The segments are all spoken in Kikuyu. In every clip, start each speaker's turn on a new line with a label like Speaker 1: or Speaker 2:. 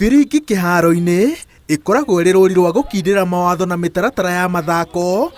Speaker 1: Biringi kĩharo-inĩ ĩkoragwo ĩrĩ rũri rwa gũkindĩra mawatho na mĩtaratara ya mathako,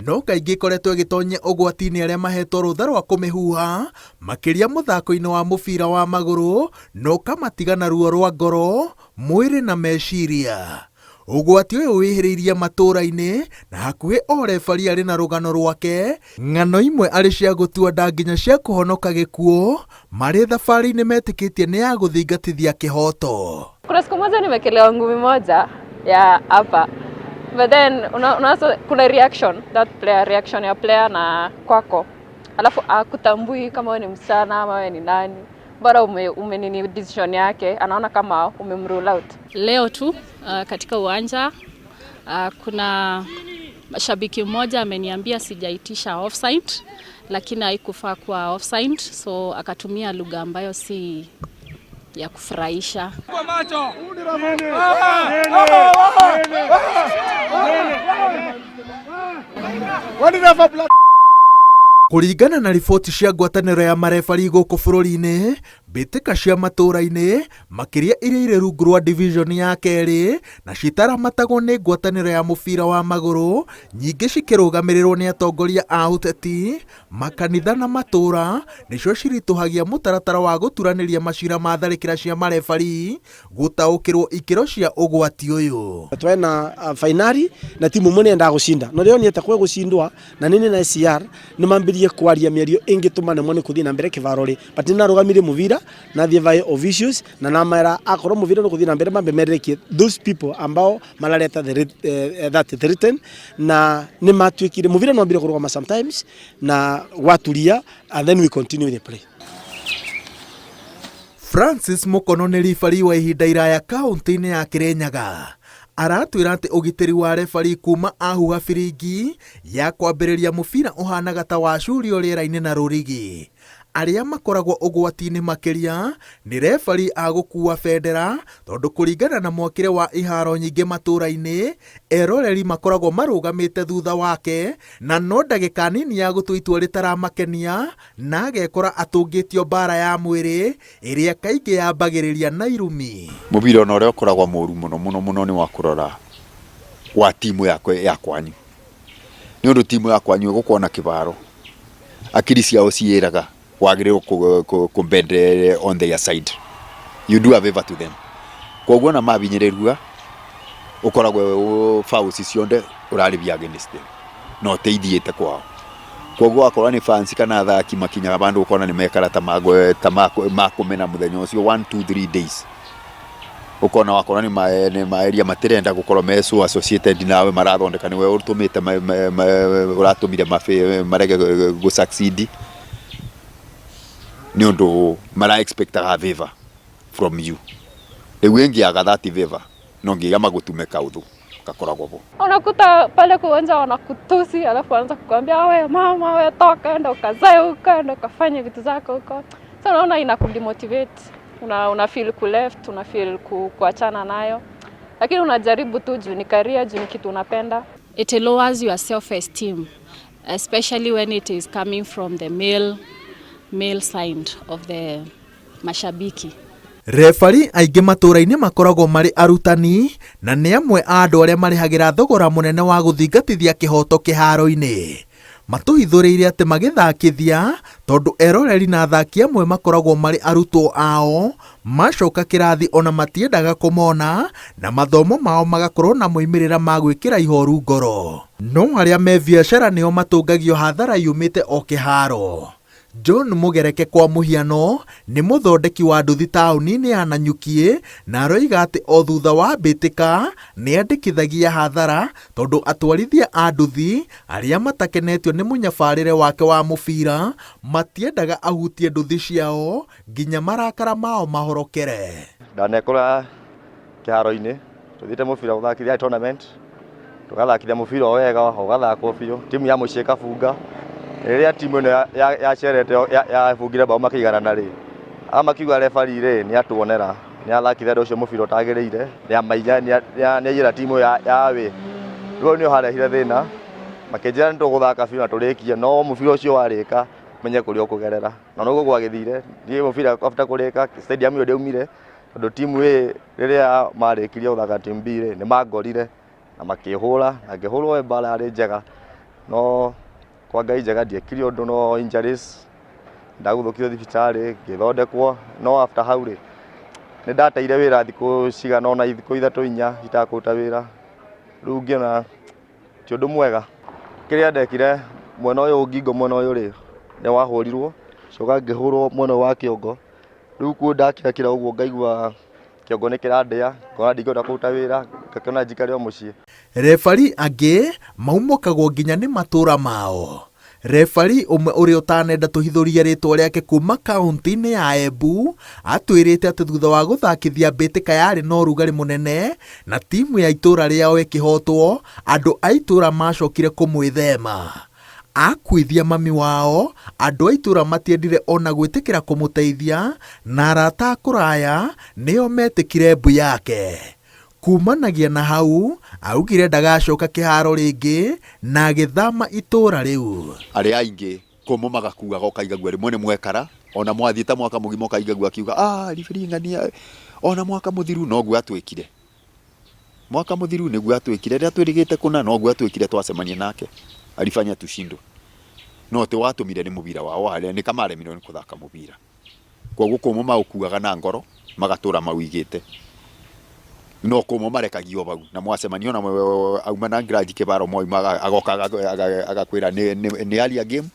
Speaker 1: no kaingĩ ĩkoretwo ĩgĩtonyia ũgwati-inĩ arĩa mahetwo rũtha rwa kũmĩhuha, makĩria mũthako-inĩ wa mũbira wa magũrũ, na ũkamatiga na ruo rwa ngoro, mwĩrĩ na meciria. Ũgwati ũyũ wĩhĩrĩirie matũũra-inĩ na hakuhĩ o refari arĩ na rũgano rwake, ng'ano imwe arĩ cia gũtua nda nginya cia kũhonoka gĩkuũ, marĩ thabarĩ-inĩ metĩkĩtie nĩ ya gũthingatithia kĩhooto.
Speaker 2: Kuna siku moja nimekelewa ngumi moja ya hapa, but then una, kuna reaction, that player reaction ya player na kwako, alafu akutambui kama wewe ni msichana ama wewe ni nani, bora ume nini decision yake, anaona kama umemrule out.
Speaker 3: Leo tu katika uwanja kuna shabiki mmoja ameniambia sijaitisha offside, lakini haikufaa kuwa offside, so akatumia lugha ambayo si ya kufurahisha.
Speaker 1: Kũringana na riboti cia ngwatanĩro ya marebari gũkũ bũrũri-inĩ, mbĩtĩka cia matũũra-inĩ, makĩria iria irĩ rungu rwa division ya kerĩ na citaramatagwo nĩ ngwatanĩro ya mũbira wa magũrũ, nyingĩ cikĩrũgamĩrĩrwo nĩ atongoria a ũteti, makanitha na matũũra, nĩcio ciritũhagia mũtaratara wa gũturanĩria macira ma tharĩkĩra cia marebari gũtaũkĩrwo ikĩro cia ũgwati ũyũ.
Speaker 4: Twena fainali na timu mwe niendaga gucinda, no rĩo niete kwe gucindwa na nini na SCR nĩ mambirie kwaria mĩario ĩngĩtũma nemwo nĩ kũthiĩ na mbere kĩvaro rĩ, but nĩ narũgamirie mũbira na thiĩ vaĩ officials na namera akorwo mũbira nĩ kũthiĩ na mbere mambe mererekie those people ambao marareta that threaten, na nĩ matuĩkire mũbira nĩ wambire kũrũgama sometimes na gwaturia, and then we continue the play.
Speaker 1: Francis Mukono nĩ ribari wa ihinda iraya kaunti-inĩ ya Kirinyaga. Aratwĩra atĩ ũgitĩri wa refari kuma ahuha biringi ya kwambĩrĩria mũbira ũhanaga ta wacurio rĩera-inĩ na rũrigi. Arĩa makoragwo ũgwati-inĩ makĩria nĩ refari a gũkua bendera, tondũ kũringana na mwakĩre wa iharo nyingĩ matũũra-inĩ, eroreri makoragwo marũgamĩte thutha wake na no ndagĩka nini ya gũtua itua rĩtaramakenia na agekora atũngĩtio mbara ya mwĩrĩ ĩrĩa kaingĩ yambagĩrĩria na irumi.
Speaker 5: Mũbira ona ũrĩa ũkoragwo mũru mũno mũno mũno nĩ wa kũrora wa timu yakwa ya kwanyu, nĩ ũndũ timu ya kwanyu ĩgũkorwo na kĩbaro, akiri ciao ciĩraga wagĩrĩirwo kũ bend on their side, you do a favor to them. Koguo na mabinyĩrĩrua ũkoragwo fouls cionde ũrarĩbia against them na ũteithiĩte kwao. Koguo wakorwo nĩ fans kana athaki makinyaga bandũ ũkona nĩ mekara ta makũmena mũthenya ũcio 1 2 3 days, ũkona wakorwo nĩ maeria matirenda gũkorwo me so associated nawe, marathondeka nĩwe ũtũmĩte ũratũmire marege gũ succeed, nĩ ũndũ mara expectaga favor from you. Rĩu ĩngĩaga that favor, no nginya magũtume kaũthũ gakoragwo bo.
Speaker 2: Unakuta pale kwa uwanja wanakutusi, alafu wanaanza kukwambia, "We mama, we toka, enda ukazae huko, enda ukafanye vitu zako huko." So unaona inakudemotivate, una feel ku left, una feel kuachana nayo, lakini unajaribu tu juu ni career, juu ni kitu unapenda.
Speaker 3: It lowers your self esteem, especially when it is coming from the male side of the mashabiki.
Speaker 1: Refari aingĩ matũũra-inĩ makoragwo marĩ arutani na nĩ amwe a andũ arĩa marĩhagĩra thogora mũnene wa gũthingatithia kĩhooto kĩharo-inĩ. Matũhithũrĩire atĩ magĩthakithia, tondũ eroreri na athaki amwe makoragwo marĩ arutwo ao, macoka kĩrathi ona matiendaga kũmona na mathomo mao magakorwo na moimĩrĩra ma gwĩkĩra ihoru ngoro. No arĩa me biacara nĩo matũngagio hathara yumĩte o kĩharo. John Mugereke kwa mũhiano nĩ mũthondeki wa nduthi taũni-inĩ ya Nanyuki, na aroiga atĩ o thutha wa mbĩtĩka nĩ andĩkithagia hathara, tondũ atwarithia a nduthi arĩa matakenetio nĩ mũnyabarĩre wake wa mũbira matiendaga ahutie nduthi ciao nginya marakara mao mahorokere.
Speaker 6: Ndanekora kĩharo-inĩ tũthiĩte mũbira gũthakithia tournament, tũgathakithia mũbira o wega, ũgathakwo biũ, timu ya mũciĩ ĩkabunga. Rĩrĩa timu ĩno yacerete yabungire bao makĩiganana rĩ, aya makiuga refari rĩ nĩ atuonera, nĩ athakithia andũ acio mũbira ũtagĩrĩire, nĩ amaiya, nĩ aiyĩra timu ya away. Rĩu nĩho harehire thĩna, makĩnjĩra nĩ tũgũthaka biũ na tũrĩkie, no mũbira ũcio warĩka menye kũrĩa ũkũgerera, na noguo gwagĩthire. Niĩ mũbira after kũrĩka stadium ĩyo ndĩaumire, Tondũ timu A rĩrĩa marĩkirie gũthaka timu B rĩ, nĩ mangorire na makĩhũra na ngĩhũrwo mbara yarĩ njega, no kwa Ngai njega ndiekire ũndũ no injuries, ndaguthũkire thibitarĩ ngĩthondekwo, no after hau rĩ, nĩ ndateire wĩra thikũ cigana ũna, thikũ ithatũ inya itakũruta wĩra, rĩu ngĩona ti ũndũ mwega. Kĩrĩa ndekire mwena ũyũ ngingo mwena ũyũ rĩ, nĩ wahũrirwo, coka ngĩhũrwo mwena ũyũ wa kĩongo, rĩu kuo ndakirakira ũguo ngaigua kĩongo nĩ kĩrandĩa, ngona ndingĩhota kũruta wĩra, ngakĩona njikare o mũciĩ.
Speaker 1: Refari angĩ maumũkagwo nginya nĩ matũra mao. Refari ũmwe ũrĩa ũtanenda tũhithũrie rĩtwa rĩake kuma kaunti-inĩ ya Embu atwĩrĩte atĩ thutha wa gũthakithia mbĩtĩka yarĩ na ũrugarĩ mũnene na timu ya itũra rĩao ĩkĩhotwo, andũ a itũra macokire kũmwĩthema. Akuithia mami wao, andũ a itũra matiendire ona gwĩtĩkĩra kũmũteithia na arata a kũraya nĩo metĩkire mbu yake. Kumanagia na hau, augire ndagacoka kĩharo rĩngĩ na agĩthama itũra rĩu.
Speaker 5: Arĩa aingĩ kũmũ magakuaga ũkaigagua rĩmwe nĩ mwekara ona mwathiĩ ta mwaka mũgima ũkaigagua akiuga ah referee ng'ania ona mwaka mũthiru noguo atwĩkire mwaka mũthiru nĩguo atwĩkire rĩrĩa twĩrĩgĩte kũna noguo atwĩkire twacemania nake alifanya tushindwe no ti watũmire nĩ mũbira wao warĩa nĩ kama aremirwo nĩ kũthaka mũbira koguo kũmũ maũkuaga na ngoro magatũra mawigĩte no kũmũ marekagio bau na mwacemania ona auma na grudge kĩbaro mwauma agoka agakwĩra nĩ hali ya game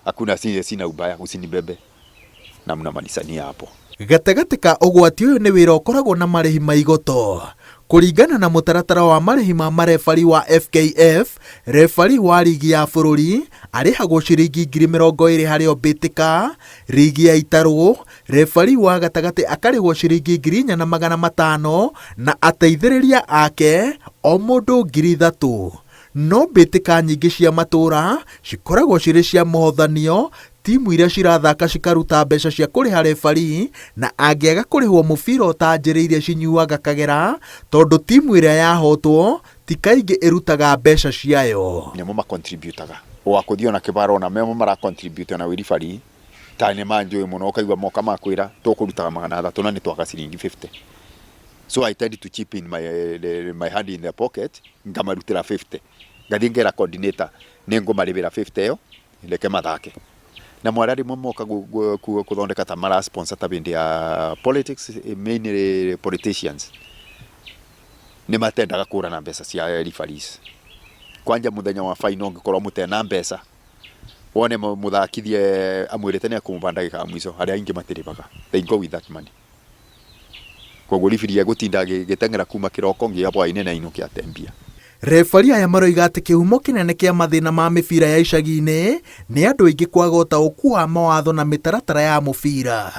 Speaker 5: hakuna sina ubaya usinibebe na mnamalizania hapo.
Speaker 1: Gatagatĩ ka ũgwati ũyũ nĩ wĩra ũkoragwo na marĩhi ma igoto. Kũringana na mũtaratara wa marĩhi ma marebari wa FKF, refari wa rigi ya bũrũri arĩhagwo ciringi 20,000 harĩ o mbĩtĩka, rigi ya itarũ, refari wa gatagatĩ akarĩhwo ciringi 4,500 na ateithĩrĩria ake o mũndũ 3,000. No mbĩtĩka nyingĩ cia matũra cikoragwo cirĩ cia mũhothanio, timu iria cirathaka cikaruta mbeca cia kũrĩha refari na angĩaga kũrĩhwo mũbira ũtanjĩrĩirie cinyuaga kagera tondũ timu ĩrĩa yahotwo ti kaingĩ ĩrutaga mbeca ciayo.
Speaker 5: Nĩmo macontributaga wa kũthiĩ ona kĩbaro ona memo maracontribute ona wĩ referee ta nĩ manjũĩ mũno ũkaigua moka makwĩra tũkũrutaga 300 na nĩ twaga ciringi 50, so I tend to chip in my hand in the pocket ngamarutĩra 50 ngathiĩ ngera coordinator nĩ ngũmarĩbĩra 50 ĩyo reke mathake na mwara rĩmwe moka gũthondeka ta mara sponsor ta bĩndĩ ya politics, mainly politicians nĩ matendaga kũrana mbeca cia referees kwanja mũthenya wa final ũngĩkorwo mũtena mbeca wone mũthakithie amwĩrĩte nĩ akũmũba ndagĩka ya mũico arĩa aingĩ matirĩbaga, they go with that money. Koguo referee egũtinda agĩteng'era kuma kĩroko nginya hwaĩ-inĩ na ainũke ate mbia.
Speaker 1: Refari aya maroiga atĩ kĩhumo kĩnene kĩa mathĩna ma mĩbira ya icagi-inĩ nĩ andũ aingĩ kwaga ũtaũku wa mawatho na mĩtaratara ya mũbira.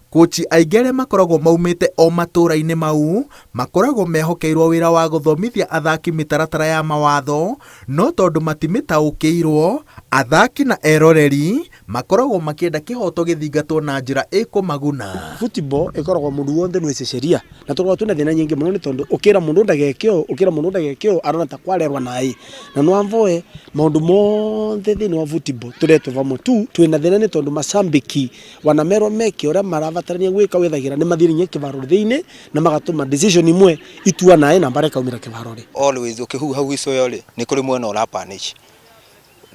Speaker 1: Kochi aingĩ arĩa makoragwo maumĩte o matũra-inĩ mau makoragwo mehokeirwo wĩra wa gũthomithia athaki mĩtaratara ya mawatho, no tondũ matimĩtaũkĩirwo, athaki na eroreri makoragwo makĩenda kĩhoto gĩthingatwo na njĩra ĩkũmaguna.
Speaker 4: Football ĩkoragwo mũndũ wothe nĩ sheria na tũkoragwo twĩna thĩna nyingĩ mũno nĩ tondũ ũkĩra mũndũ ndageke ũũ ũkĩra mũndũ ndageke ũũ arona ta kwarerwa naĩ na no amvoe maũndũ mothe thĩinĩ wa football tũretwo vamwe tu twĩna thĩna nĩ tondũ macambĩki wanamerwo meke ũrĩa marabatarania gwĩka wĩthagĩra nĩ mathiĩ nginya kĩbaro thĩinĩ na magatũma decision imwe itua naĩ na mbara ĩkaumĩra kĩbaro rĩ.
Speaker 7: Always ũkĩhuha whistle ĩyo rĩ, nĩ kũrĩ mwena ũra punish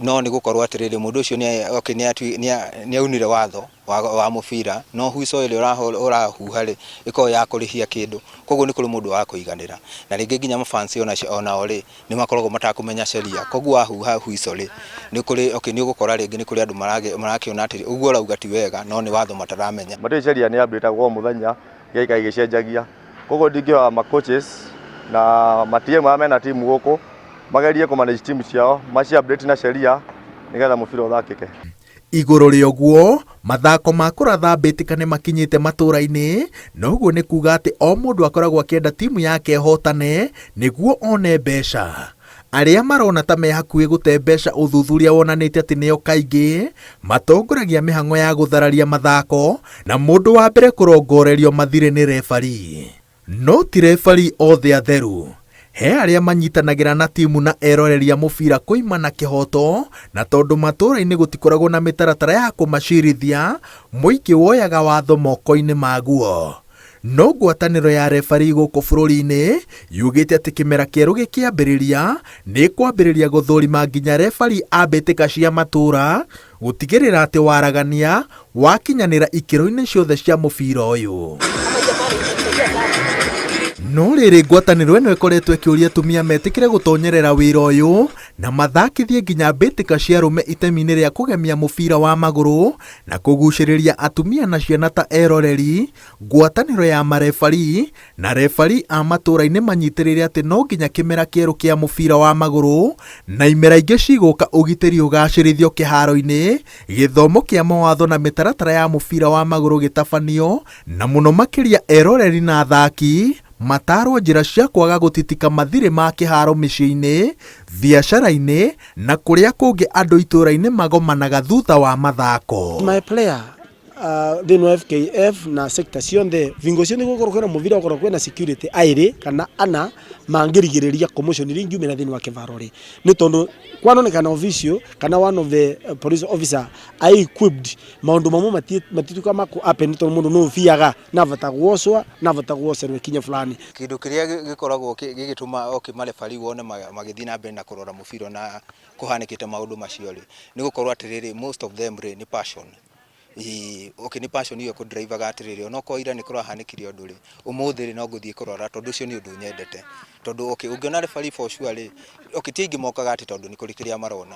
Speaker 7: no nĩ gũkorwo atĩrĩrĩ mũndũ ũcio okay, nĩ aunire watho wa mũbira no whistle ĩrĩa ũrahuha rĩ ĩkoragwo ya kũrĩhia kĩndũ koguo nĩ kũrĩ mũndũ wa kũiganĩra na rĩngĩ nginya mafans onao rĩ nĩ makoragwo matakũmenya sheria koguo wahuha whistle rĩ nĩ kũrĩ okay, nĩ ũgũkora rĩngĩ nĩ kũrĩ andũ marakĩona atĩrĩ ũguo ũrauga ti wega no nĩ watho mataramenya.
Speaker 6: Matirĩ sheria nĩ update-agwo o mũthenya ĩgaikara ĩgĩcenjagia koguo ndingĩhoya ma coaches na ma TM arĩa mena timu gũkũ magerie kũ manage timu ciao maci update na sheria nĩgetha mũbira ũthakĩke.
Speaker 1: Igũrũ rĩa ũguo, mathako ma kũratha mbĩtĩka nĩ makinyĩte matũra-inĩ, na ũguo nĩ kuga atĩ o mũndũ akoragwo akĩenda timu yake ĩhotane nĩguo one mbeca. Arĩa marona ta me hakuhĩ gũte mbeca ũthuthuria wonanĩtie atĩ nĩo kaingĩ matongoragia mĩhang'o ya gũthararia mathako na mũndũ wa mbere kũrongorerio mathirĩ nĩ refari. No ti refari othe atheru. He arĩa manyitanagĩra na timu na eroreri a mũbira kũimana kĩhoto na tondũ matũra-inĩ gũtikoragwo na mĩtaratara ya kũmacirithia, mũingĩ woyaga watho moko-inĩ maguo. No ngwatanĩro ya refarii gũkũ bũrũri-inĩ yugĩte atĩ kĩmera kĩerũ gĩkĩambĩrĩria nĩ ĩkwambĩrĩria gũthũrima nginya refarii a mbĩtĩka cia matũra gũtigĩrĩra atĩ waragania wakinyanĩra ikĩro-inĩ ciothe cia mũbira ũyũ. No rĩrĩ, ngwatanĩro ĩno ĩkoretwo ĩkĩũria atumia metĩkĩre gũtonyerera wĩra ũyũ na mathakithie nginya mbĩtĩka cia arũme itemi-inĩ rĩa kũgemia mũbira wa magũrũ na kũgucĩrĩria atumia na ciana ta eroreri. Ngwatanĩro ya marefarii na refarii a matũra-inĩ manyitĩrĩire atĩ no nginya kĩmera kĩerũ kĩa mũbira wa magũrũ na imera ingĩ cigũka ũgitĩri ũgacĩrithio kĩharo-inĩ, gĩthomo kĩa mawatho na mĩtaratara ya mũbira wa magũrũ gĩtabanio, na mũno makĩria eroreri na athaki matarwo njĩra cia kwaga gũtitika mathirĩ ma kĩharo mĩciĩ-inĩ, biacara-inĩ na kũrĩa kũngĩ andũ itũra-inĩ magomanaga thutha wa mathako.
Speaker 4: My player thĩinĩ wa FKF na sector cionthe vingo ciothe gũkorwo kwĩna mũbira gũkorwo kwĩna security aĩrĩ kana ana mangĩrigĩrĩria commotion iria ingiumĩra thĩinĩ wa kĩvaro rĩ, nĩ tondũ kwanonekana official kana one of the police officer are equipped, maũndũ mamwe matituĩkaga ma kũ happen tondũ mũndũ nĩ ũbiaga navata gwocwa navata gwocerwo ikinya fulani.
Speaker 7: Kĩndũ kĩrĩa gĩkoragwo gĩgĩtũma okay marefarii wone magĩthiĩ na mbere na kũrora mũbira na kũhanĩkĩte maũndũ macio rĩ, nĩ gũkorwo atĩrĩrĩ, most of them rĩ, nĩ passion. Ĩĩ, okay nĩ passion ĩyo ĩkũ-drive-aga atĩrĩrĩ, onokorwo ira nĩ kũrahanĩkire ũndũ rĩ, ũmũthĩ rĩ, no ngũthiĩ kũrora tondũ ũcio nĩ ũndũ nyendete. Tondũ okay ũngĩona referee for sure rĩ, okay ti aingĩ mokaga atĩ tondũ nĩ kũrĩ kĩrĩa marona.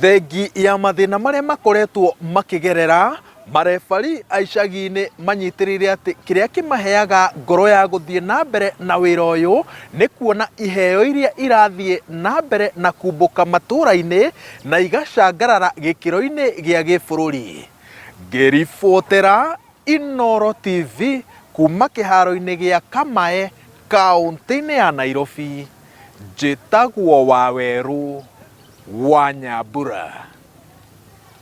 Speaker 1: Thengi ya mathĩna marĩa makoretwo makĩgerera, marebari a icagi-inĩ manyitĩrĩire atĩ kĩrĩa kĩmaheaga ngoro ya gũthiĩ na mbere na wĩra ũyũ nĩ kuona iheo iria irathiĩ na mbere na kumbũka matũra-inĩ na igacangarara gĩkĩro-inĩ gĩa gĩbũrũri. Ngĩribotera Inooro TV kuma kĩharo-inĩ gĩa Kamae kaũntĩ-inĩ ya Nairobi, njĩtagwo Wawerũ wa Nyambura.